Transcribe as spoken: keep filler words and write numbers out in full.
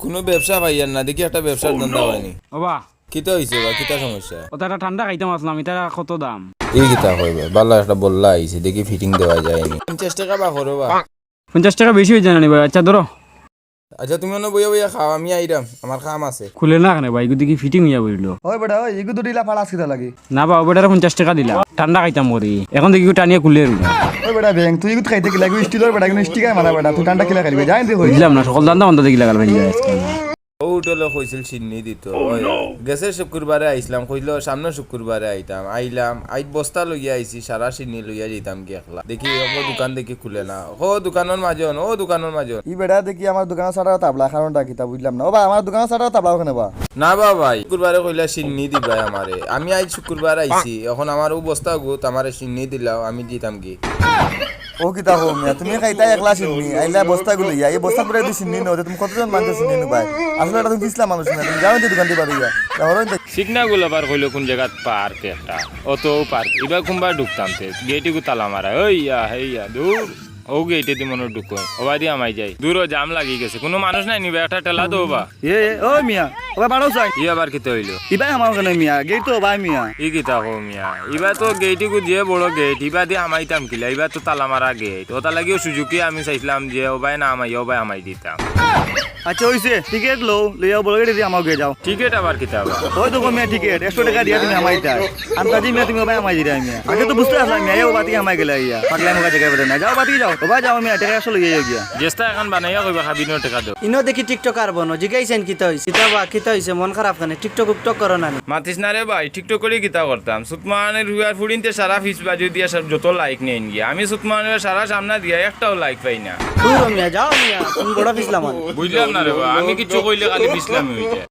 কুনু ব্যবসা পাইয়ার না, দেখি একটা ব্যবসার ধান্দা অয়নি। ওবা। কিতা অইছে বা, কিতা সমস্যা? ওটা একটা ঠান্ডা খাইতাম আছলাম, ইটা কত দাম? ই কিতা কইবে, ভালা একটা বল্লা আইছে, দেখি ফিটিং দেওয়া যায়নি। পঞ্চাশ টেকা বা করো বা। পঞ্চাশ টেকা বেশি অইযায় না নি ভাই? আচ্ছা, ধরো। আচ্ছা, তুমি অনো বইয়া বইয়া খাও, আমি আইরাম, আমার কাম আছে। খুলে না কেনে ভাই, ইগু দেখি ফিটিং অইয়া বইলো। ওই বেটা, ওই, ইগু দুটি লাফাড়া আজকে তার লাগি। না বা, ও বেটারে পঞ্চাশ টেকা দিলা, ঠান্ডা খাইতাম করি। এখন দেখি ইগু টানিয়া খুলে রইল। ওই বেটা, ব্যাং, তুই ইগু খাইতে কিলা, ইগু স্টিলর বেটা, ইগু স্টিকায় মারা বেটা, তুই ঠান্ডা কিলা খাইবি? যাই তুই কই। বুঝলাম না, সকল ধান্দা বন্ধ দেখি লাগাল ভাই। ও উঠলে কইছিল শিন্নি দিত। ওই, গেছে শুক্রবারে আইছলাম, কইলো সামনে শুক্রবারে আইতাম। আইলাম, আইজ বস্তা লইয়া আইছি, সারা শিন্নি লইয়া যাইতাম গি একলা। দেখি, ও দোকান দেখি খুলে না। ও দোকানর মাজন, ও দোকানর মাজন। ই বেটা দেখি আমার দোকানর শাটার তাবলা, কারণটা কিতা বুঝলাম না। ও বা, আমার দোকানর শাটার তাবলা ওখানে বা। না বা ভাই, শুক্রবারে কইলা শিন্নি দিবায় আমারে। আমি আইজ শুক্রবার আইছি, এখন আমার ও বস্তা গুত, আমারে শিন্নি দিলাও, আমি দিতাম গি। ও কিতা কও মিয়া, তুমি খাইতায় একলা শিন্নি, আইলা বস্তা গুলো ইয়া, এই বস্তা গুলো যদি শিন্নি নেও, তে তুমি কতজন মানুষর শিন্নি নিবায়? আসলে এটা তুমি পিছলা মানুষ না, তুমি যাও নি দোকান দি বাড়ি গিয়া। তাহলে তো সিগনাগুলো আবার কইলো কোন জাগাত পার্ক একটা, অত পার্ক, ইবা কুনবা ঢুকতাম তে, গেইটগু তালা মারা, ওই ইয়া, হেই ইয়া, দূর, ও গেইটে দি মনে ঢুকো, ওবায়দি হামাই যাই, দূরও জাম লাগি গেছে, কুনু মানুষ নাই নি বা, একটা ঠেলা দেও বা। এ, এ, ও মিয়া, ওবা বাড়াও চাই। ই আবার কিতা অইলো? ইবায় আমার ওখানে মিয়া, গেইট তো ওবায় মিয়া। ই কিতা কও মিয়া? ইবা তো গেইটগু যে বড় গেইট, ইবাদি হামাইতাম কিলা? ইবা তো তালা মারা গেইট। ওটা লাগিও সুজুকি আমি চাইছিলাম যে ওবায় না হামাই, ওবায় হামাই দিতাম। আচ্ছা, অইছে, টিকিট লও, লইয়া বড় গেইটে দি হামাও গিয়া যাও। টিকিট আবার কিতা বা? ওই দেখো মিয়া টিকিট, একশো টেকা দিয়া তুমি হামাইতায়। আন্তাজি মিয়া তুমি ওবায় হামাই দিরায় মিয়া। আগে তো বুঝতে আসলাম মিয়া, এ ওবা থাকি হামাই গেলা ইয়া। পাগলা মুখা জায়গায় বেটা না। যাও ওবা থাকি যাও, ওবা যাও মিয়া, টেকা একশো লইয়া যাও গিয়া। যেস্তা এখন বানাইয়া কইবা খাবি ন টেকা দেও। ইনো দেখি টিকটকার বনো, জিগাইছেন কিতা অইছে? কিতা বা, কিতা অইছে? মন খারাপ কেনে? টিকটক উকটক করো না নি? মাতিস না রে ভাই, টিকটক করি কিতা করতাম? সুতমানের হুয়ার ফুড়িনতে সারা ফিস বাজু দিয়া সব যত লাইক নেইন গিয়া। আমি সুতমানের সারা সামনা দিয়া একটাও লাইক পাই না। দূর হ মিয়া, যাও মিয়া, তুমি বড় ফিসলা মানুষ। বুঝলাম না রে ভাই, আমি কিছু কইলে খালি ফিসলামি অইছে।